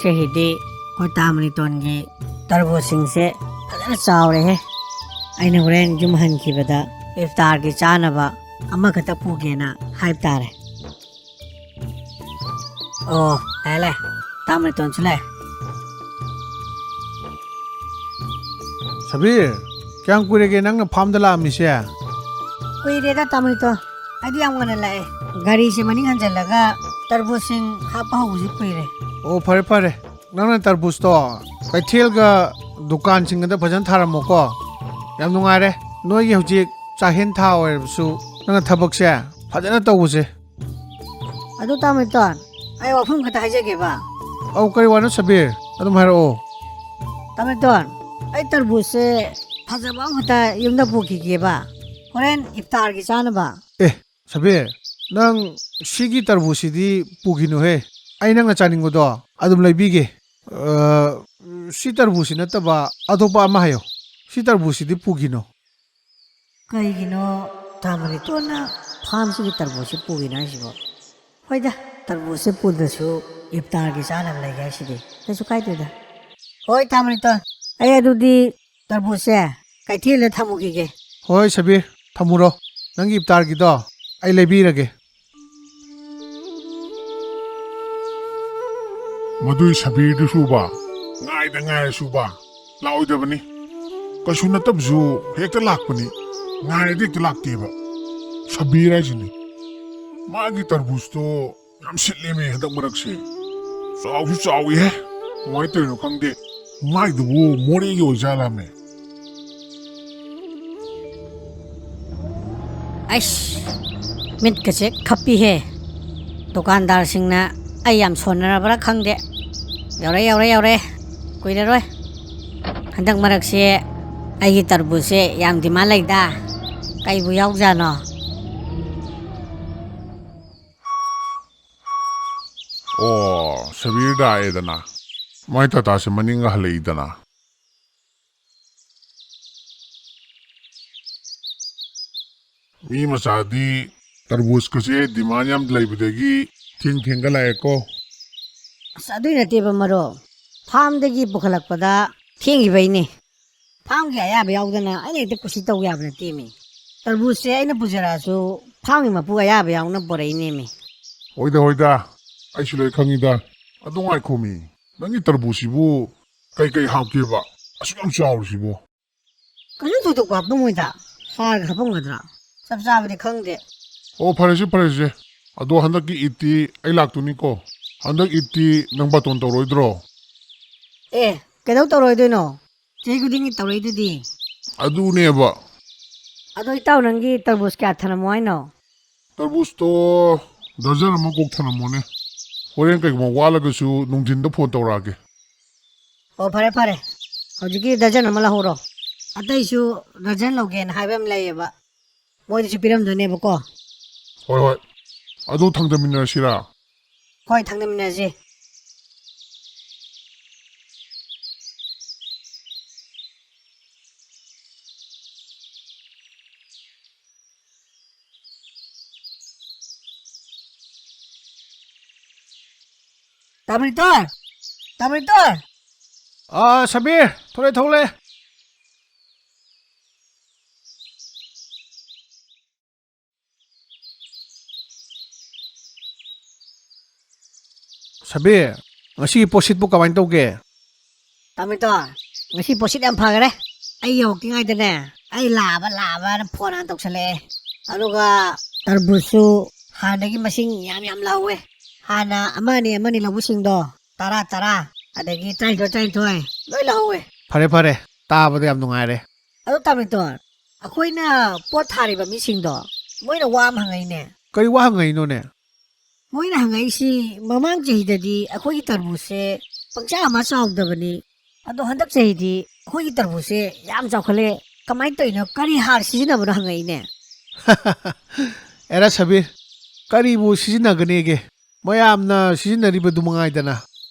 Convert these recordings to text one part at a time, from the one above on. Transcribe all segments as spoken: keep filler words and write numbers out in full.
ꯆꯍꯤꯗꯤ ꯑꯩꯈꯣꯏ ꯇꯥꯃꯔꯤꯇꯣꯟꯒꯤ ꯇꯔꯕꯨꯖꯁꯤꯡꯁꯦ ꯐꯖꯅ ꯆꯥꯎꯔꯦꯍꯦ꯫ ꯑꯩꯅ ꯍꯣꯔꯦꯟ ꯌꯨꯝ ꯍꯟꯈꯤꯕꯗ ꯏꯐꯇꯥꯔꯒꯤ ꯆꯥꯅꯕ ꯑꯃꯈꯛꯇ ꯄꯨꯒꯦꯅ ꯍꯥꯏꯕ ꯇꯥꯔꯦ꯫ ꯑꯣ, ꯂꯥꯛꯑꯦ, ꯂꯥꯛꯑꯦ꯫ ꯇꯥꯃꯔꯤꯇꯣꯟꯁꯨ ꯂꯥꯛꯑꯦ꯫ ꯁꯕꯤꯔ, ꯀꯌꯥꯝ ꯀꯨꯏꯔꯒꯦ ꯅꯪꯅ ꯐꯥꯔꯝꯗ ꯂꯥꯛꯑꯝꯃꯤꯁꯦ? ꯀꯨꯏꯔꯦꯗ, ꯇꯥꯃꯔꯤꯇꯣꯟ꯫ ꯑꯩꯗꯤ ꯌꯥꯝ ꯉꯟꯅ ꯂꯥꯛꯑꯦ꯫ ꯒꯥꯔꯤꯁꯦ ꯃꯅꯤꯡ ꯍꯟꯖꯜꯂꯒ ꯇꯔꯕꯨꯖꯁꯤꯡ ꯍꯥꯞꯄ ꯍꯧꯕꯁꯤ ꯀꯨꯏꯔꯦ꯫ ꯑꯣ, ꯐꯔꯦ, ꯐꯔꯦ꯫ ꯅꯪꯅ ꯇꯔꯕꯨꯖꯇꯣ ꯀꯩꯊꯦꯜꯒ ꯗꯨꯀꯥꯟꯁꯤꯡꯒꯗ ꯐꯖꯅ ꯊꯥꯔꯝꯃꯣꯀꯣ꯫ ꯌꯥꯝ ꯅꯨꯡꯉꯥꯏꯔꯦ꯫ ꯅꯣꯏꯒꯤ ꯍꯧꯖꯤꯛ ꯆꯥꯛꯍꯦꯟ ꯊꯥ ꯑꯣꯏꯔꯕꯁꯨ ꯅꯪꯅ ꯊꯕꯛꯁꯦ ꯐꯖꯅ ꯇꯧꯕꯁꯦ꯫ ꯑꯗꯨ ꯇꯥꯃꯔꯤꯇꯣꯟ, ꯑꯩ ꯋꯥꯐꯝ ꯈꯛꯇ ꯍꯥꯏꯖꯒꯦꯕ꯫ ꯑꯧ, ꯀꯔꯤ ꯋꯥꯅꯣ ꯁꯕꯤꯔ? ꯑꯗꯨꯝ ꯍꯥꯏꯔꯛꯑꯣ꯫ ꯇꯥꯃꯔꯤꯇꯣꯟ, ꯑꯩ ꯇꯔꯕꯨꯖꯁꯦ ꯐꯖꯕ ꯑꯃꯈꯛꯇ ꯌꯨꯝꯗ ꯄꯨꯈꯤꯒꯦꯕ, ꯍꯣꯔꯦꯟ ꯏꯐꯇꯥꯔꯒꯤ ꯆꯥꯅꯕ꯫ ꯑꯦ, ꯁꯕꯤꯔ, ꯅꯪ ꯁꯤꯒꯤ ꯇꯔꯕꯨꯖꯁꯤꯗꯤ ꯄꯨꯈꯤꯅꯨꯍꯦ꯫ ꯑꯩ ꯅꯪꯅ ꯆꯥꯅꯤꯡꯕꯗꯣ ꯑꯗꯨꯝ ꯂꯩꯕꯤꯒꯦ꯫ ꯑ, ꯁꯤ ꯇꯔꯕꯨꯖꯁꯤ ꯅꯠꯇꯕ ꯑꯇꯣꯞꯄ ꯑꯃ ꯍꯥꯏꯌꯣ꯫ ꯁꯤ ꯇꯔꯕꯨꯖꯁꯤꯗꯤ ꯄꯨꯈꯤꯅꯨ꯫ ꯀꯩꯒꯤꯅꯣ ꯇꯥꯃꯔꯤꯇꯣꯟꯅ ꯐꯥꯔꯝꯁꯤꯒꯤ ꯇꯔꯕꯨꯖꯁꯤ ꯄꯨꯈꯤꯅꯣ ꯍꯥꯏꯁꯤꯕꯣ? ꯍꯣꯏꯗ, ꯇꯔꯕꯨꯖꯁꯦ ꯄꯨꯗ꯭ꯔꯁꯨ ꯏꯐꯇꯥꯔꯒꯤ ꯆꯥꯅꯕ ꯂꯩꯒꯦ ꯍꯥꯏꯁꯤꯗꯤ ꯀꯩꯁꯨ ꯀꯥꯏꯗꯦꯗ꯫ ꯍꯣꯏ, ꯇꯥꯃꯔꯤꯇꯣꯟ, ꯑꯩ ꯑꯗꯨꯗꯤ ꯇꯔꯕꯨꯖꯁꯦ ꯀꯩꯊꯦꯜꯗ ꯊꯝꯃꯨꯈꯤꯒꯦ꯫ ꯍꯣꯏ, ꯁꯕꯤꯔ, ꯊꯝꯃꯨꯔꯣ꯫ ꯅꯪꯒꯤ ꯏꯐꯇꯥꯔꯒꯤꯗꯣ ꯑꯩ ꯂꯩꯕꯤꯔꯒꯦ꯫ ꯃꯗꯨꯏ ꯁꯕꯤꯔꯗꯨꯁꯨꯕ, ꯉꯥꯏꯗ ꯉꯥꯏꯔꯁꯨꯕ, ꯂꯥꯛꯑꯣꯏꯗꯕꯅꯤ꯫ ꯀꯩꯁꯨ ꯅꯠꯇꯕꯁꯨ ꯍꯦꯛꯇ ꯂꯥꯛꯄꯅꯤ꯫ ꯉꯥꯏꯔꯗꯤ ꯍꯦꯛꯇ ꯂꯥꯛꯇꯦꯕ꯫ ꯁꯕꯤꯔ ꯍꯥꯏꯁꯤꯅꯤ꯫ ꯃꯥꯒꯤ ꯇꯔꯕꯨꯖꯇꯣ ꯌꯥꯝ ꯁꯤꯠꯂꯦꯃꯦ ꯍꯟꯗꯛ ꯃꯔꯛꯁꯦ꯫ ꯆꯥꯎꯁꯨ ꯆꯥꯎꯏꯍꯦ꯫ ꯀꯃꯥꯏꯅ ꯇꯧꯔꯤꯅꯣ ꯈꯪꯗꯦ꯫ ꯃꯥꯏꯗꯨꯕꯨ ꯃꯣꯔꯦꯒꯤ ꯑꯣꯏꯖꯥꯠꯂꯥꯃꯦ? ꯑꯩꯁ, ꯃꯤꯠꯀꯁꯦ ꯈꯞꯄꯤꯍꯦ꯫ ꯗꯨꯀꯥꯟꯗꯥꯔꯁꯤꯡꯅ ꯑꯩ ꯌꯥꯝ ꯁꯣꯟꯅꯔꯕ꯭ꯔꯥ ꯈꯪꯗꯦ꯫ ꯌꯧꯔꯦ, ꯌꯧꯔꯦ, ꯌꯧꯔꯦ꯫ ꯀꯨꯏꯔꯔꯣꯏ꯫ ꯍꯟꯗꯛ ꯃꯔꯛꯁꯦ ꯑꯩꯒꯤ ꯇꯔꯕꯨꯖꯁꯦ ꯌꯥꯝ ꯗꯤꯃꯥꯟ ꯂꯩꯗ꯫ ꯀꯩꯕꯨ ꯌꯥꯎꯖꯥꯠꯅꯣ? ꯑꯣ, ꯁꯕꯤꯔ ꯂꯥꯛꯑꯦꯗꯅ꯫ ꯃꯥꯏ ꯇꯥꯇꯥꯁꯦ ꯃꯅꯤꯡꯒ ꯍꯜꯂꯛꯏꯗꯅ꯫ ꯃꯤ ꯃꯆꯥꯗꯤ ꯇꯔꯕꯨꯖꯀꯁꯦ ꯗꯤꯃꯥꯟ ꯌꯥꯝ ꯂꯩꯕꯗꯒꯤ ꯊꯦꯡ ꯊꯦꯡꯒ ꯂꯥꯛꯑꯦꯀꯣ꯫ ꯑꯁ, ꯑꯗꯨꯏ ꯅꯠꯇꯦꯕ ꯃꯔꯨꯞ, ꯐꯥꯝꯗꯒꯤ ꯄꯨꯈꯠꯂꯛꯄꯗ ꯊꯦꯡꯈꯤꯕꯩꯅꯦ꯫ ꯐꯥꯝꯒꯤ ꯑꯌꯥꯕ ꯌꯥꯎꯗꯅ ꯑꯩꯅ ꯍꯦꯛꯇ ꯀꯨꯁꯤ ꯇꯧ ꯌꯥꯕ ꯅꯠꯇꯦꯃꯤ꯫ ꯇꯔꯕꯨꯖꯁꯦ ꯑꯩꯅ ꯄꯨꯖꯔꯛꯑꯁꯨ ꯐꯥꯝꯒꯤ ꯃꯄꯨ ꯑꯌꯥꯕ ꯌꯥꯎꯅ ꯄꯣꯔꯛꯏꯅꯦꯃꯤ꯫ ꯍꯣꯏꯗ, ꯍꯣꯏꯗ, ꯑꯩꯁꯨ ꯂꯣꯏ ꯈꯪꯉꯤꯗ꯫ ꯑꯗꯨ ꯉꯥꯏꯈꯣꯃꯤ, ꯅꯪꯒꯤ ꯇꯔꯕꯨꯖꯁꯤꯕꯨ ꯀꯩꯀꯩ ꯍꯥꯞꯀꯦꯕ? ꯑꯁꯨꯛ ꯌꯥꯝ ꯆꯥꯎꯔꯤꯁꯤꯕꯣ? ꯀꯩꯁꯨ ꯊꯣꯏꯗꯣꯛꯄ ꯍꯥꯞꯄꯝꯃꯣꯏꯗ꯫ ꯍꯥꯔꯒ ꯍꯥꯞꯄꯝꯒꯗ꯭ꯔꯥ? ꯆꯞ ꯆꯥꯕꯗꯤ ꯈꯪꯗꯦ꯫ ꯑꯣ, ꯐꯔꯦꯁꯦ, ꯐꯔꯦꯁꯦ꯫ ꯑꯗꯣ ꯍꯟꯗꯛꯀꯤ ꯏꯗꯇꯤ ꯑꯩ ꯂꯥꯛꯇꯣꯏꯅꯤꯀꯣ꯫ ꯍꯟꯗꯛ ꯏꯗꯇꯤ ꯅꯪ ꯕꯥꯇꯣꯟ ꯇꯧꯔꯣꯏꯗ꯭ꯔꯣ? ꯑꯦ, ꯀꯩꯗꯧ ꯇꯧꯔꯣꯏꯗꯣꯏꯅꯣ? ꯆꯍꯤ ꯈꯨꯗꯤꯡꯒꯤ ꯇꯧꯔꯛꯏꯗꯨꯗꯤ꯫ ꯑꯗꯨꯅꯦꯕ꯫ ꯑꯗꯣ ꯏꯇꯥꯎ, ꯅꯪꯒꯤ ꯇꯔꯕꯨꯖ ꯀꯌꯥ ꯊꯅꯝꯃꯣ ꯍꯥꯏꯅꯣ? ꯇꯔꯕꯨꯖꯇꯣ ꯗꯔꯖꯟ ꯑꯃ ꯀꯣꯛ ꯊꯅꯝꯃꯣꯅꯦ꯫ ꯍꯣꯔꯦꯟ ꯀꯩꯒꯨꯝꯕ ꯋꯥꯠꯂꯒꯁꯨ ꯅꯨꯡꯊꯤꯟꯗ ꯐꯣꯟ ꯇꯧꯔꯛꯑꯒꯦ꯫ ꯑꯣ, ꯐꯔꯦ, ꯐꯔꯦ꯫ ꯍꯧꯖꯤꯛꯀꯤ ꯗꯔꯖꯟ ꯑꯃ ꯂꯧꯍꯧꯔꯣ꯫ ꯑꯇꯩꯁꯨ ꯗꯔꯖꯟ ꯂꯧꯒꯦꯅ ꯍꯥꯏꯕ ꯑꯃ ꯂꯩꯌꯦꯕ꯫ ꯃꯣꯏꯗꯁꯨ ꯄꯤꯔꯝꯗꯣꯏꯅꯦꯕꯀꯣ꯫ ꯍꯣꯏ, ꯍꯣꯏ꯫ ꯑꯗꯨ ꯊꯥꯡꯗꯃꯤꯟꯅꯔꯁꯤꯔꯥ? ꯍꯣꯏ, ꯊꯥꯡꯗꯃꯤꯟꯅꯔꯁꯤ꯫ ꯇꯥꯃꯔꯤꯇꯣꯟ! ꯇꯥꯃꯔꯤꯇꯣꯟ! ꯑꯥ, ꯁꯕꯤꯔ, ꯊꯣꯛꯂꯛꯑꯦ, ꯊꯣꯛꯂꯛꯑꯦ꯫ ꯁꯕꯤꯔ, ꯉꯁꯤꯒꯤ ꯄꯣꯠꯁꯤꯠꯄꯨ ꯀꯃꯥꯏꯅ ꯇꯧꯒꯦ? ꯇꯥꯃꯔꯤꯇꯣꯟ, ꯉꯁꯤ ꯄꯣꯠꯁꯤꯠ ꯌꯥꯝ ꯐꯈꯔꯦ꯫ ꯑꯩ ꯌꯧꯔꯛꯇ꯭ꯔꯤꯉꯩꯗꯅꯦ, ꯑꯩ ꯂꯥꯕ, ꯂꯥꯕꯅ ꯐꯣꯟ ꯍꯥꯟꯅ ꯇꯧꯁꯜꯂꯛꯑꯦ꯫ ꯑꯗꯨꯒ ꯇꯔꯕꯨꯖꯁꯨ ꯍꯥꯟꯅꯗꯒꯤ ꯃꯁꯤꯡ ꯌꯥꯝ ꯌꯥꯝ ꯂꯧꯍꯧꯋꯦ꯫ ꯍꯥꯟꯅ ꯑꯃꯅꯤ, ꯑꯃꯅꯤ ꯂꯧꯕꯁꯤꯡꯗꯣ ꯇꯔꯥ, ꯇꯔꯥ, ꯑꯗꯒꯤ ꯇꯔꯥꯅꯤꯊꯣꯏ, ꯇꯔꯥꯅꯤꯊꯣꯏ ꯂꯣꯏ ꯂꯧꯍꯧꯋꯦ꯫ ꯐꯔꯦ, ꯐꯔꯦ, ꯇꯥꯕꯗ ꯌꯥꯝ ꯅꯨꯡꯉꯥꯏꯔꯦ꯫ ꯑꯗꯣ ꯇꯥꯃꯔꯤꯇꯣꯟ, ꯑꯩꯈꯣꯏꯅ ꯄꯣꯠ ꯊꯥꯔꯤꯕ ꯃꯤꯁꯤꯡꯗꯣ, ꯃꯣꯏꯅ ꯋꯥ ꯑꯃ ꯍꯪꯉꯛꯏꯅꯦ꯫ ꯀꯔꯤ ꯋꯥ ꯍꯪꯉꯛꯏꯅꯣꯅꯦ? ꯃꯣꯏꯅ ꯍꯪꯉꯛꯏꯁꯤ, ꯃꯃꯥꯡ ꯆꯍꯤꯗꯗꯤ ꯑꯩꯈꯣꯏꯒꯤ ꯇꯔꯕꯨꯖꯁꯦ ꯄꯪꯆꯥ ꯑꯃ ꯆꯥꯎꯗꯕꯅꯤ, ꯑꯗꯣ ꯍꯟꯗꯛ ꯆꯍꯤꯗꯤ ꯑꯩꯈꯣꯏꯒꯤ ꯇꯔꯕꯨꯖꯁꯦ ꯌꯥꯝ ꯆꯥꯎꯈꯠꯂꯦ, ꯀꯃꯥꯏꯅ ꯇꯧꯔꯤꯅꯣ? ꯀꯔꯤ ꯍꯥꯔ ꯁꯤꯖꯤꯟꯅꯕꯅꯣ ꯍꯪꯉꯛꯏꯅꯦ꯫ ꯑꯦꯔꯥ ꯁꯕꯤꯔ, ꯀꯔꯤꯕꯨ ꯁꯤꯖꯤꯟꯅꯒꯅꯤꯒꯦ? ꯃꯌꯥꯝꯅ ꯁꯤꯖꯤꯟꯅꯔꯤꯕꯗꯨ ꯃꯉꯥꯏꯗꯅ꯫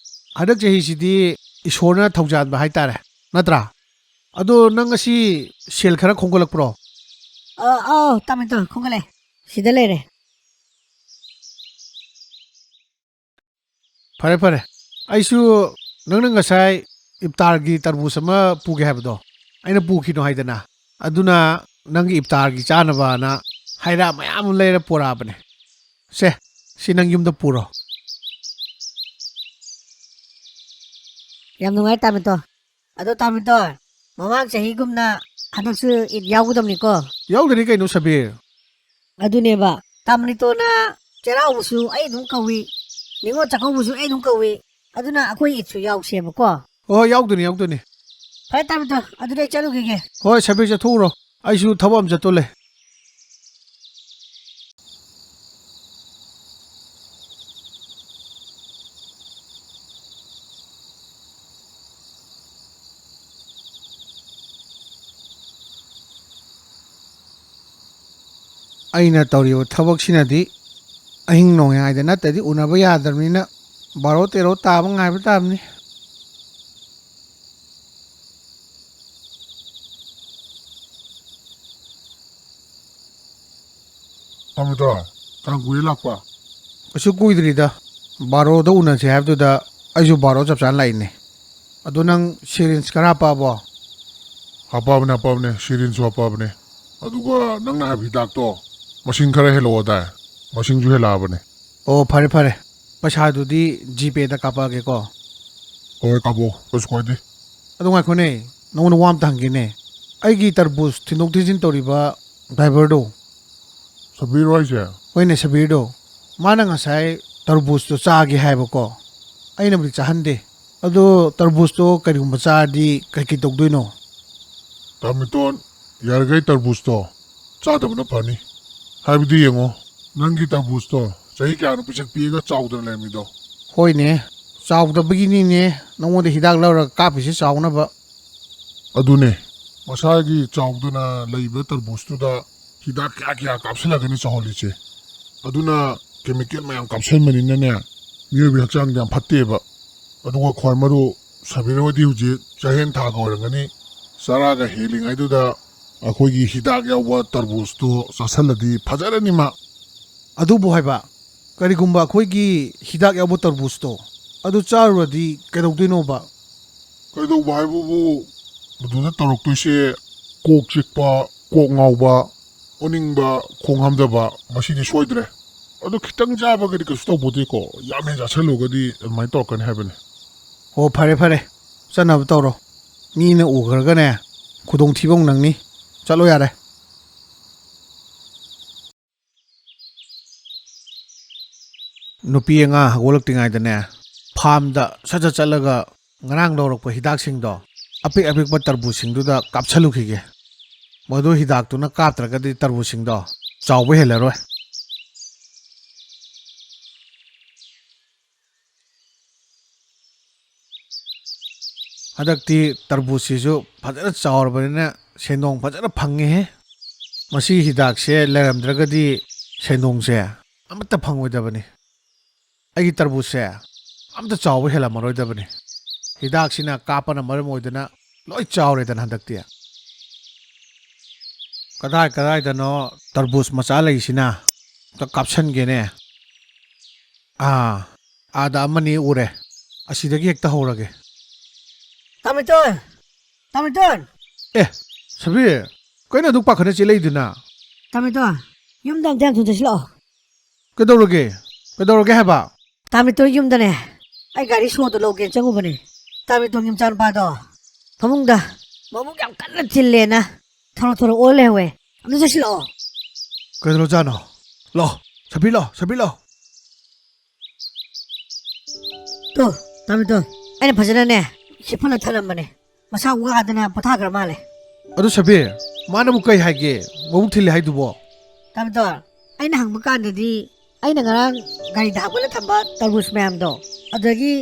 ꯍꯟꯗꯛ ꯆꯍꯤꯁꯤꯗꯤ ꯏꯁꯣꯔꯅ ꯊꯧꯖꯥꯟꯕ ꯍꯥꯏꯇꯥꯔꯦ, ꯅꯠꯇ꯭ꯔꯥ? ꯑꯗꯣ ꯅꯪ ꯉꯁꯤ ꯁꯦꯜ ꯈꯔ ꯈꯣꯝꯒꯠꯂꯛꯄ꯭ꯔꯣ? ꯑ, ꯑꯧ, ꯇꯥꯃꯔꯤꯇꯣꯟ, ꯈꯣꯝꯒꯠꯂꯦ꯫ ꯁꯤꯗ ꯂꯩꯔꯦ꯫ ꯐꯔꯦ, ꯐꯔꯦ, ꯑꯩꯁꯨ ꯅꯪꯅ ꯉꯁꯥꯏ ꯏꯐꯇꯥꯔꯒꯤ ꯇꯔꯕꯨꯖ ꯑꯃ ꯄꯨꯒꯦ ꯍꯥꯏꯕꯗꯣ, ꯑꯩꯅ ꯄꯨꯈꯤꯅꯣ ꯍꯥꯏꯗꯅ꯫ ꯑꯗꯨꯅ ꯅꯪꯒꯤ ꯏꯐꯇꯥꯔꯒꯤ ꯆꯥꯅꯕꯅ ꯍꯩ ꯔꯥ ꯃꯌꯥꯝ ꯑꯃ ꯂꯩꯔ ꯄꯨꯔꯛꯑꯕꯅꯦ꯫ ꯁꯦ, ꯁꯤ ꯅꯪ ꯌꯨꯝꯗ ꯄꯨꯔꯣ꯫ ꯌꯥꯝ ꯅꯨꯡꯉꯥꯏ, ꯇꯥꯃꯤꯇꯣ꯫ ꯑꯗꯣ ꯇꯥꯃꯤꯇꯣ, ꯃꯃꯥꯡ ꯆꯍꯤꯒꯨꯝꯅ ꯍꯟꯗꯛꯁꯨ ꯏꯗ ꯌꯥꯎꯒꯗꯕꯅꯤꯀꯣ? ꯌꯥꯎꯗꯅꯤ ꯀꯩꯅꯣ, ꯁꯕꯤꯔ꯫ ꯑꯗꯨꯅꯦꯕ, ꯇꯥꯃꯤꯇꯣꯅ ꯆꯩꯔꯥꯎꯕꯁꯨ ꯑꯩ ꯑꯗꯨꯝ ꯀꯧꯏ, ꯅꯤꯉꯣꯜ ꯆꯥꯛꯀꯧꯕꯁꯨ ꯑꯩ ꯑꯗꯨꯝ ꯀꯧꯏ꯫ ꯑꯗꯨꯅ ꯑꯩꯈꯣꯏ ꯏꯗꯁꯨ ꯌꯥꯎꯁꯦꯕꯀꯣ꯫ ꯍꯣꯏ, ꯍꯣꯏ, ꯌꯥꯎꯗꯣꯏꯅꯤ, ꯌꯥꯎꯗꯣꯏꯅꯤ꯫ ꯐꯔꯦ ꯇꯥꯃꯤꯇꯣ, ꯑꯗꯨꯗꯤ ꯑꯩ ꯆꯠꯂꯨꯈꯤꯒꯦ꯫ ꯍꯣꯏ, ꯁꯕꯤꯔ, ꯆꯠꯊꯣꯛꯎꯔꯣ꯫ ꯑꯩꯁꯨ ꯊꯕꯛ ꯑꯃ ꯆꯠꯇꯣ ꯂꯩ꯫ ꯑꯩꯅ ꯇꯧꯔꯤꯕ ꯊꯕꯛꯁꯤꯅꯗꯤ ꯑꯍꯤꯡ ꯅꯣꯡꯌꯥꯏꯗ ꯅꯠꯇ꯭ꯔꯗꯤ ꯎꯅꯕ ꯌꯥꯗ꯭ꯔꯕꯅꯤꯅ, ꯕꯥꯔꯣ ꯇꯦꯔꯣ ꯇꯥꯕ ꯉꯥꯏꯕ ꯇꯥꯕꯅꯤ꯫ ꯇꯥꯃꯣꯇꯣꯟ, ꯀꯌꯥꯝ ꯀꯨꯏꯔꯦ ꯂꯥꯛꯄ? ꯀꯩꯁꯨ ꯀꯨꯏꯗ꯭ꯔꯤꯗ, ꯕꯥꯔꯣꯗ ꯎꯅꯁꯦ ꯍꯥꯏꯕꯗꯨꯗ ꯑꯩꯁꯨ ꯕꯥꯔꯣ ꯆꯞ ꯆꯥꯅ ꯂꯥꯛꯏꯅꯦ꯫ ꯑꯗꯣ ꯅꯪ ꯁꯤꯔꯤꯟꯁ ꯈꯔ ꯍꯥꯞꯄꯛꯑꯕꯣ? ꯍꯥꯞꯄꯛꯑꯕꯅꯦ, ꯍꯥꯞꯄꯛꯑꯕꯅꯦ, ꯁꯤꯔꯤꯟꯁꯁꯨ ꯍꯥꯞꯄꯛꯑꯕꯅꯦ꯫ ꯑꯗꯨꯒ ꯅꯪꯅ ꯍꯥꯏꯕ ꯍꯤꯗꯥꯛꯇꯣ ꯃꯁꯤꯡ ꯈꯔ ꯍꯦꯜꯂꯛꯑꯣꯗꯥꯏ? ꯃꯁꯤꯡꯁꯨ ꯍꯦꯜꯂꯛꯑꯕꯅꯦ꯫ ꯑꯣ, ꯐꯔꯦ, ꯐꯔꯦ꯫ ꯄꯩꯁꯥꯗꯨꯗꯤ ꯖꯤꯄꯦꯗ ꯀꯥꯞꯄꯛꯑꯒꯦꯀꯣ꯫ ꯍꯣꯏ, ꯀꯥꯞꯄꯛꯑꯣ, ꯀꯩꯁꯨ ꯀꯥꯏꯗꯦ꯫ ꯑꯗꯨ ꯉꯥꯏꯈꯣꯅꯦ, ꯅꯉꯣꯟꯗ ꯋꯥ ꯑꯝꯇ ꯍꯪꯒꯦꯅꯦ꯫ ꯑꯩꯒꯤ ꯇꯔꯕꯨꯖ ꯊꯤꯟꯗꯣꯛ ꯊꯤꯟꯖꯤꯟ ꯇꯧꯔꯤꯕ ꯗ꯭ꯔꯥꯏꯚꯔꯗꯣ꯫ ꯁꯕꯤꯔ ꯍꯥꯏꯁꯦ? ꯍꯣꯏꯅꯦ, ꯁꯕꯤꯔꯗꯣ꯫ ꯃꯥꯅ ꯉꯁꯥꯏ ꯇꯔꯕꯨꯖꯇꯣ ꯆꯥꯒꯦ ꯍꯥꯏꯕꯀꯣ꯫ ꯑꯩꯅꯕꯨꯗꯤ ꯆꯥꯍꯟꯗꯦ꯫ ꯑꯗꯣ ꯇꯔꯕꯨꯖꯇꯣ ꯀꯔꯤꯒꯨꯝꯕ ꯆꯥꯔꯗꯤ ꯀꯩꯀꯩ ꯇꯧꯗꯣꯏꯅꯣ? ꯇꯥꯃꯤꯇꯣꯟ, ꯌꯥꯔꯤꯈꯩ ꯇꯔꯕꯨꯖꯇꯣ ꯆꯥꯗꯕꯅ ꯐꯅꯤ꯫ ꯍꯥꯏꯕꯗꯤ ꯌꯦꯡꯉꯣ, ꯅꯪꯒꯤ ꯇꯔꯕꯨꯖꯇꯣ ꯆꯍꯤ ꯀꯌꯥꯅꯣ ꯄꯤꯁꯛ ꯄꯤꯛꯑꯒ ꯆꯥꯎꯗꯅ ꯂꯩꯔꯝꯃꯤꯗꯣ? ꯍꯣꯏꯅꯦ, ꯆꯥꯎꯗꯕꯒꯤꯅꯤꯅꯦ ꯅꯉꯣꯟꯗ ꯍꯤꯗꯥꯛ ꯂꯧꯔꯒ ꯀꯥꯞꯄꯤꯁꯦ ꯆꯥꯎꯅꯕ꯫ ꯑꯗꯨꯅꯦ, ꯃꯁꯥꯒꯤ ꯆꯥꯎꯗꯅ ꯂꯩꯕ ꯇꯔꯕꯨꯖꯇꯨꯗ ꯍꯤꯗꯥꯛ ꯀꯌꯥ ꯀꯌꯥ ꯀꯥꯞꯁꯤꯜꯂꯒꯅꯤ ꯆꯥꯎꯍꯜꯂꯤꯁꯦ꯫ ꯑꯗꯨꯅ ꯀꯦꯃꯤꯀꯦꯜ ꯃꯌꯥꯝ ꯀꯥꯞꯁꯤꯟꯕꯅꯤꯅꯅꯦ, ꯃꯤꯑꯣꯏꯕꯒꯤ ꯍꯛꯆꯥꯡꯗ ꯌꯥꯝ ꯐꯠꯇꯦꯕ꯫ ꯑꯗꯨꯒ ꯈ꯭ꯋꯥꯏ ꯃꯔꯨ, ꯁꯕꯤꯔ ꯍꯣꯏꯗꯤ ꯍꯧꯖꯤꯛ ꯆꯥꯛꯍꯦꯟ ꯊꯥꯒ ꯑꯣꯏꯔꯝꯒꯅꯤ꯫ ꯆꯔꯥꯒ ꯍꯦꯜꯂꯤꯉꯩꯗꯨꯗ ꯑꯩꯈꯣꯏꯒꯤ ꯍꯤꯗꯥꯛ ꯌꯥꯎꯕ ꯇꯔꯕꯨꯖꯇꯨ ꯆꯥꯁꯤꯜꯂꯗꯤ ꯐꯖꯔꯅꯤ ꯃꯥ꯫ ꯑꯗꯨꯕꯨ ꯍꯥꯏꯕ, ꯀꯔꯤꯒꯨꯝꯕ ꯑꯩꯈꯣꯏꯒꯤ ꯍꯤꯗꯥꯛ ꯌꯥꯎꯕ ꯇꯔꯕꯨꯖꯇꯣ ꯑꯗꯨ ꯆꯥꯔꯨꯔꯗꯤ ꯀꯩꯗꯧꯗꯣꯏꯅꯣꯕ? ꯀꯩꯗꯧꯕ ꯍꯥꯏꯕꯕꯨ, ꯃꯗꯨꯗ ꯇꯧꯔꯛꯇꯣꯏꯁꯦ ꯀꯣꯛ ꯆꯤꯛꯄ, ꯀꯣꯛ ꯉꯥꯎꯕ, ꯑꯣꯅꯤꯡꯕ, ꯈꯣꯡ ꯍꯥꯝꯊꯕ, ꯃꯁꯤꯗꯤ ꯁꯣꯏꯗ꯭ꯔꯦ꯫ ꯑꯗꯣ ꯈꯤꯇꯪ ꯆꯥꯕꯒꯗꯤ ꯀꯩꯁꯨ ꯇꯧꯄꯣꯠꯇꯦꯀꯣ, ꯌꯥꯝ ꯍꯦꯟꯅ ꯆꯥꯁꯤꯜꯂꯨꯔꯒꯗꯤ ꯑꯗꯨꯃꯥꯏꯅ ꯇꯧꯔꯛꯀꯅꯤ ꯍꯥꯏꯕꯅꯤ꯫ ꯑꯣ, ꯐꯔꯦ ꯐꯔꯦ, ꯆꯠꯅꯕ ꯇꯧꯔꯣ꯫ ꯃꯤꯅ ꯎꯈ꯭ꯔꯒꯅꯦ, ꯈꯨꯗꯣꯡꯊꯤꯕ ꯑꯃꯨꯛ ꯅꯪꯅꯤ꯫ ꯆꯠꯂꯣ ꯌꯥꯔꯦ꯫ ꯅꯨꯄꯤ ꯑꯉꯥꯡ ꯍꯧꯒꯠꯂꯛꯇ꯭ꯔꯤꯉꯩꯗꯅꯦ, ꯐꯥꯔꯝꯗ ꯁꯠ ꯁꯠ ꯆꯠꯂꯒ ꯉꯔꯥꯡ ꯂꯧꯔꯛꯄ ꯍꯤꯗꯥꯛꯁꯤꯡꯗꯣ ꯑꯄꯤꯛ ꯑꯄꯤꯛꯄ ꯇꯔꯕꯨꯖꯁꯤꯡꯗꯨꯗ ꯀꯥꯞꯁꯜꯂꯨꯈꯤꯒꯦ꯫ ꯃꯗꯨ ꯍꯤꯗꯥꯛꯇꯨꯅ ꯀꯥꯞꯇ꯭ꯔꯒꯗꯤ ꯇꯔꯕꯨꯖꯁꯤꯡꯗꯣ ꯆꯥꯎꯕ ꯍꯦꯜꯂꯔꯣꯏ꯫ ꯍꯟꯗꯛꯇꯤ ꯇꯔꯕꯨꯖꯁꯤꯁꯨ ꯐꯖꯅ ꯆꯥꯎꯔꯕꯅꯤꯅ ꯁꯦꯟꯗꯣꯡ ꯐꯖꯅ ꯐꯪꯉꯦꯍꯦ꯫ ꯃꯁꯤꯒꯤ ꯍꯤꯗꯥꯛꯁꯦ ꯂꯩꯔꯝꯗ꯭ꯔꯒꯗꯤ ꯁꯦꯟꯗꯣꯡꯁꯦ ꯑꯃꯠꯇ ꯐꯪꯉꯣꯏꯗꯕꯅꯤ꯫ ꯑꯩꯒꯤ ꯇꯔꯕꯨꯖꯁꯦ ꯑꯝꯇ ꯆꯥꯎꯕ ꯍꯦꯜꯂꯝꯃꯔꯣꯏꯗꯕꯅꯤ꯫ ꯍꯤꯗꯥꯛꯁꯤꯅ ꯀꯥꯞꯄꯅ ꯃꯔꯝ ꯑꯣꯏꯗꯅ ꯂꯣꯏ ꯆꯥꯎꯔꯦꯗꯅ ꯍꯟꯗꯛꯇꯤ꯫ ꯀꯗꯥꯏ ꯀꯗꯥꯏꯗꯅꯣ ꯇꯔꯕꯨꯖ ꯃꯆꯥ ꯂꯩꯁꯤꯅ? ꯑꯝꯇ ꯀꯥꯞꯁꯟꯒꯦꯅꯦ꯫ ꯑꯥ, ꯑꯥꯗ ꯑꯃꯅꯤ ꯎꯔꯦ꯫ ꯑꯁꯤꯗꯒꯤ ꯍꯦꯛꯇ ꯍꯧꯔꯒꯦ꯫ ꯇꯥꯃꯤꯇꯣꯟ! ꯇꯥꯃꯤꯇꯣꯟ! ꯑꯦ, ꯁꯕꯤꯔ, ꯀꯩꯅꯣ ꯑꯗꯨꯛ ꯄꯥꯈꯠꯅ ꯆꯦꯜꯂꯛꯏꯗꯨꯅ? ꯇꯥꯃꯤꯇꯣꯟ, ꯌꯨꯝꯗ ꯑꯝꯇ ꯌꯥꯝ ꯊꯨꯅ ꯆꯠꯁꯤꯜꯂꯛꯑꯣ꯫ ꯀꯩꯗꯧꯔꯒꯦ? ꯀꯩꯗꯧꯔꯒꯦ ꯍꯥꯏꯕ? ꯇꯥꯃꯤꯇꯣꯟ ꯌꯨꯝꯗꯅꯦ, ꯑꯩ ꯒꯥꯔꯤ ꯁꯣꯗꯣ ꯂꯧꯒꯦꯅ ꯆꯪꯉꯨꯕꯅꯦ꯫ ꯇꯥꯃꯤꯇꯣꯟꯒꯤ ꯃꯆꯥꯅꯨꯄꯥꯗꯣ ꯐꯃꯨꯡꯗ ꯃꯕꯨꯛ ꯌꯥꯝ ꯀꯟꯅ ꯊꯤꯜꯂꯦꯅ ꯊꯧꯔ ꯊꯧꯔ ꯑꯣꯜ ꯂꯩꯍꯧꯋꯦ꯫ ꯑꯝꯇ ꯆꯠꯁꯤꯜꯂꯛꯑꯣ꯫ ꯀꯩꯗꯧꯔꯖꯥꯠꯅꯣ? ꯂꯥꯛꯑꯣ, ꯁꯕꯤꯔ ꯂꯥꯛꯑꯣ, ꯁꯕꯤꯔ ꯂꯥꯛꯑꯣ꯫ ꯇꯣ, ꯇꯥꯃꯤꯇꯣꯟ, ꯑꯩꯅ ꯐꯖꯅꯅꯦ ꯁꯤꯐꯜꯂ ꯊꯅꯝꯕꯅꯦ꯫ ꯃꯁꯥ ꯋꯥꯗꯅ ꯄꯣꯊꯥꯈ꯭ꯔ ꯃꯥꯜꯂꯦ꯫ ꯑꯗꯨ ꯁꯕꯤꯔ, ꯃꯥꯅꯕꯨ ꯀꯩ ꯍꯥꯏꯒꯦ? ꯃꯕꯨꯛ ꯊꯤꯜꯂꯦ ꯍꯥꯏꯗꯨꯕꯣ? ꯇꯥꯃꯤꯇꯣꯟ, ꯑꯩꯅ ꯍꯪꯕ ꯀꯥꯟꯗꯗꯤ ꯑꯩꯅ ꯉꯔꯥꯡ ꯒꯥꯔꯤꯗ ꯍꯥꯞꯀꯠꯂ ꯊꯝꯕ ꯇꯔꯕꯨꯖ ꯃꯌꯥꯝꯗꯣ ꯑꯗꯨꯗꯒꯤ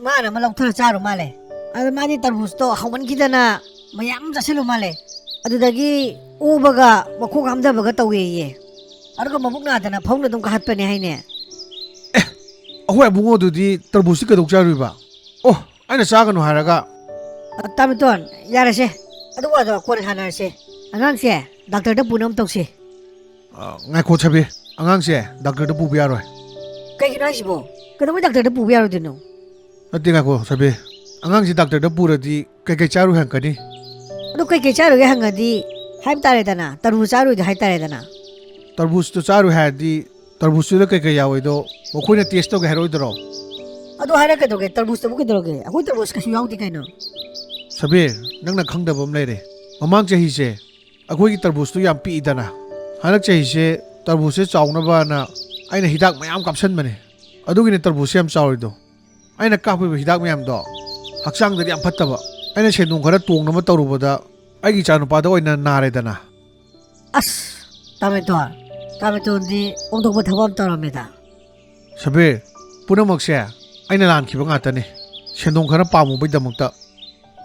ꯃꯥꯅ ꯑꯃ ꯂꯧꯊꯔ ꯆꯥꯔꯨ ꯃꯥꯜꯂꯦ꯫ ꯑꯗ ꯃꯥꯗꯤ ꯇꯔꯕꯨꯖꯇꯣ ꯍꯥꯎꯃꯟꯈꯤꯗꯅ ꯃꯌꯥꯝ ꯑꯃ ꯆꯥꯁꯤꯜꯂꯨ ꯃꯥꯜꯂꯦ꯫ ꯑꯗꯨꯗꯒꯤ ꯑꯣꯕꯒ ꯃꯈꯣꯡ ꯍꯥꯝꯊꯕꯒ ꯇꯧꯋꯦꯌꯦ꯫ ꯑꯗꯨꯒ ꯃꯕꯨꯛ ꯅꯥꯗꯅ ꯐꯃꯨꯡꯗ ꯑꯗꯨꯝ ꯀꯥꯈꯠꯄꯅꯦ ꯍꯥꯏꯅꯦ꯫ ꯑꯩꯈꯣꯏ ꯑꯕꯨꯡꯉꯣꯗꯨꯗꯤ ꯇꯔꯕꯨꯖꯇꯤ ꯀꯩꯗꯧ ꯆꯥꯔꯨꯏꯕ? ꯑꯣ, ꯑꯩꯅ ꯆꯥꯒꯅꯨ ꯍꯥꯏꯔꯒ꯫ ꯑ, ꯇꯥꯃꯤꯇꯣꯟ, ꯌꯥꯔꯦꯁꯦ꯫ ꯑꯗꯨ ꯋꯥꯗꯣ ꯀꯣꯟꯅ ꯁꯥꯟꯅꯔꯁꯦ꯫ ꯑꯉꯥꯡꯁꯦ ꯗꯥꯛꯇꯔꯗ ꯄꯨꯅꯕ ꯇꯧꯁꯦ꯫ ꯑ, ꯉꯥꯏꯈꯣ ꯁꯕꯤꯔ, ꯑꯉꯥꯡꯁꯦ ꯗꯥꯛꯇꯔꯗ ꯄꯨꯕ ꯌꯥꯔꯣꯏ꯫ ꯀꯩꯒꯤꯅꯣ ꯍꯥꯏꯁꯤꯕꯣ? ꯀꯩꯗꯧꯕꯩ ꯗꯥꯛꯇꯔꯗ ꯄꯨꯕ ꯌꯥꯔꯣꯏꯗꯣꯏꯅꯣ? ꯅꯠꯇꯦ, ꯉꯥꯏꯈꯣ ꯁꯕꯤꯔ, ꯑꯉꯥꯡꯁꯤ ꯗꯥꯛꯇꯔꯗ ꯄꯨꯔꯗꯤ ꯀꯩꯀꯩ ꯆꯥꯔꯨꯏ ꯍꯪꯉꯛꯀꯅꯤ꯫ ꯑꯗꯨ ꯀꯩꯀꯩ ꯆꯥꯔꯨꯒꯦ ꯍꯪꯉꯗꯤ ꯍꯥꯏꯕ ꯇꯥꯔꯦꯗꯅ, ꯇꯔꯕꯨꯖ ꯆꯥꯔꯨꯏꯗꯤ ꯍꯥꯏ ꯇꯥꯔꯦꯗꯅ꯫ ꯇꯔꯕꯨꯖꯇꯨ ꯆꯥꯔꯨꯏ ꯍꯥꯏꯔꯗꯤ ꯇꯔꯕꯨꯖꯇꯨꯗ ꯀꯩꯀꯩ ꯌꯥꯎꯋꯤꯗꯣ ꯃꯈꯣꯏꯅ ꯇꯦꯁ ꯇꯧꯒꯦ ꯍꯥꯏꯔꯛꯑꯣꯏꯗ꯭ꯔꯣ? ꯑꯗꯨ ꯍꯥꯏꯔꯛꯀꯗꯧꯒꯦ, ꯇꯔꯕꯨꯖꯇꯕꯨ ꯀꯩꯗꯧꯔꯒꯦ? ꯑꯩꯈꯣꯏ ꯇꯔꯕꯨꯖ ꯀꯩꯁꯨ ꯌꯥꯎꯗꯦ ꯀꯩꯅꯣ꯫ ꯁꯕꯤꯔ, ꯅꯪꯅ ꯈꯪꯗꯕ ꯑꯃ ꯂꯩꯔꯦ꯫ ꯃꯃꯥꯡ ꯆꯍꯤꯁꯦ ꯑꯩꯈꯣꯏꯒꯤ ꯇꯔꯕꯨꯖꯇꯨ ꯌꯥꯝ ꯄꯤꯛꯏꯗꯅ, ꯍꯟꯗꯛ ꯆꯍꯤꯁꯦ ꯇꯔꯕꯨꯖꯁꯦ ꯆꯥꯎꯅꯕꯅ ꯑꯩꯅ ꯍꯤꯗꯥꯛ ꯃꯌꯥꯝ ꯀꯥꯞꯁꯟꯕꯅꯦ, ꯑꯗꯨꯒꯤꯅꯦ ꯇꯔꯕꯨꯖꯁꯦ ꯌꯥꯝ ꯆꯥꯎꯔꯤꯗꯣ꯫ ꯑꯩꯅ ꯀꯥꯞꯄꯤꯕ ꯍꯤꯗꯥꯛ ꯃꯌꯥꯝꯗꯣ ꯍꯛꯆꯥꯡꯗꯗꯤ ꯌꯥꯝ ꯐꯠꯇꯕ꯫ ꯑꯩꯅ ꯁꯦꯟꯗꯣꯡ ꯈꯔ ꯇꯣꯡꯅꯕ ꯇꯧꯔꯨꯕꯗ ꯑꯩꯒꯤ ꯏꯆꯥꯅꯨꯄꯥꯗ ꯑꯣꯏꯅ ꯅꯥꯔꯦꯗꯅ꯫ ꯑꯁ, ꯇꯥꯃꯦꯇꯣꯟ, ꯇꯥꯃꯦꯇꯣꯟꯗꯤ ꯑꯣꯟꯊꯣꯛꯄ ꯊꯕꯛ ꯑꯃ ꯇꯧꯔꯝꯃꯦꯗ꯫ ꯁꯕꯤꯔ, ꯄꯨꯝꯅꯃꯛꯁꯦ ꯑꯩꯅ ꯂꯥꯟꯈꯤꯕ ꯉꯥꯛꯇꯅꯤ꯫ ꯁꯦꯟꯗꯣꯡ ꯈꯔ ꯄꯥꯝꯃꯨꯕꯩꯗꯃꯛꯇ꯫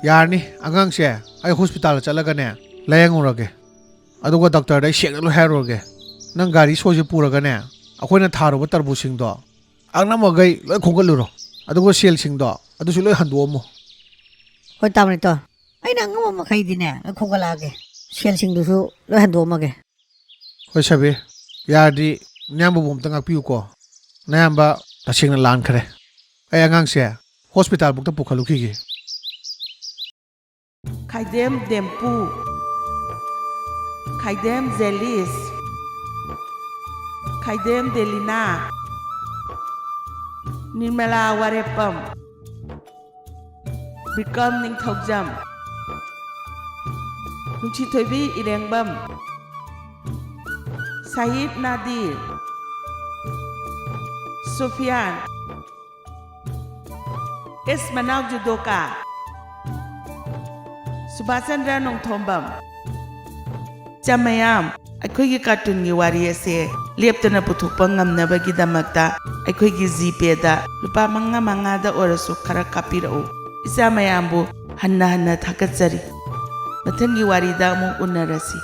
ꯌꯥꯔꯅꯤ, ꯑꯉꯥꯡꯁꯦ ꯑꯩ ꯍꯣꯁꯄꯤꯇꯥꯜꯗ ꯆꯠꯂꯒꯅꯦ ꯂꯥꯌꯦꯡꯉꯨꯔꯒꯦ꯫ ꯑꯗꯨꯒ ꯗꯣꯛꯇꯔꯗ ꯑꯩ ꯁꯦꯡꯅ ꯂꯣꯏ ꯍꯥꯏꯔꯨꯔꯒꯦ꯫ ꯅꯪ ꯒꯥꯔꯤ ꯁꯣꯁꯦ ꯄꯨꯔꯒꯅꯦ ꯑꯩꯈꯣꯏꯅ ꯊꯥꯔꯨꯕ ꯇꯔꯕꯨꯖꯁꯤꯡꯗꯣ ꯑꯉꯝꯕꯈꯩ ꯂꯣꯏ ꯈꯣꯝꯒꯠꯂꯨꯔꯣ꯫ ꯑꯗꯨꯒ ꯁꯦꯜꯁꯤꯡꯗꯣ ꯑꯗꯨꯁꯨ ꯂꯣꯏ ꯍꯟꯗꯣꯛꯑꯝꯃꯣ꯫ ꯍꯣꯏ ꯇꯥꯃꯣꯅꯦ, ꯇꯣ꯫ ꯑꯩꯅ ꯑꯉꯝꯕ ꯃꯈꯩꯗꯤꯅꯦ ꯂꯣꯏ ꯈꯣꯝꯒꯠꯂꯛꯑꯒꯦ꯫ ꯁꯦꯜꯁꯤꯡꯗꯨꯁꯨ ꯂꯣꯏ ꯍꯟꯗꯣꯛꯑꯝꯃꯒꯦ꯫ ꯍꯣꯏ ꯁꯕꯤꯔ, ꯌꯥꯔꯗꯤ ꯅꯌꯥꯝꯕꯕꯨ ꯑꯝꯇ ꯉꯥꯛꯄꯤꯌꯨꯀꯣ꯫ ꯅꯌꯥꯝꯕ ꯇꯁꯦꯡꯅ ꯂꯥꯟꯈ꯭ꯔꯦ꯫ ꯑꯩ ꯑꯉꯥꯡꯁꯦ ꯍꯣꯁꯄꯤꯇꯥꯜ ꯐꯥꯎꯇ ꯄꯨꯈꯠꯂꯨꯈꯤꯒꯦ꯫ ꯈꯥꯏꯗꯦꯝ ꯗꯦꯝꯄꯨ, ꯈꯥꯏꯗꯦꯝ ꯖꯦꯂꯤꯁ, ꯈꯥꯏꯗꯦꯝ ꯗꯦꯂꯤꯅꯥ, ꯅꯤꯔꯃꯂꯥ ꯋꯥꯔꯦꯞꯄꯝ, ꯕꯤꯀ꯭ꯔꯝ ꯅꯤꯡꯊꯧꯖꯝ, ꯅꯨꯡꯁꯤꯊꯣꯏꯕꯤ ꯏꯔꯦꯡꯕꯝ, ꯁꯍꯤꯗ ꯅꯥꯗꯤꯔ, ꯁꯨꯐꯤꯌꯥꯟ, ꯑꯦꯁ ꯃꯅꯥꯎ ꯖꯨꯗꯣꯀꯥ, ꯁꯨꯕꯥꯁꯆꯟꯗ꯭ꯔ ꯅꯣꯡꯊꯣꯝꯕꯝ꯫ ꯏꯆꯥ ꯃꯌꯥꯝ, ꯑꯩꯈꯣꯏꯒꯤ ꯀꯥꯔꯇꯨꯟꯒꯤ ꯋꯥꯔꯤ ꯑꯁꯦ ꯂꯦꯞꯇꯅ ꯄꯨꯊꯣꯛꯄ ꯉꯝꯅꯕꯒꯤꯗꯃꯛꯇ ꯑꯩꯈꯣꯏꯒꯤ ꯖꯤꯄꯦꯗ ꯂꯨꯄꯥ ꯃꯉꯥ ꯃꯉꯥꯗ ꯑꯣꯏꯔꯁꯨ ꯈꯔ ꯀꯥꯞꯄꯤꯔꯛꯎ꯫ ꯏꯆꯥ ꯃꯌꯥꯝꯕꯨ ꯍꯟꯅ ꯍꯟꯅ ꯊꯥꯒꯠꯆꯔꯤ꯫ ꯃꯊꯪꯒꯤ ꯋꯥꯔꯤꯗ ꯑꯃꯨꯛ ꯎꯅꯔꯁꯤ꯫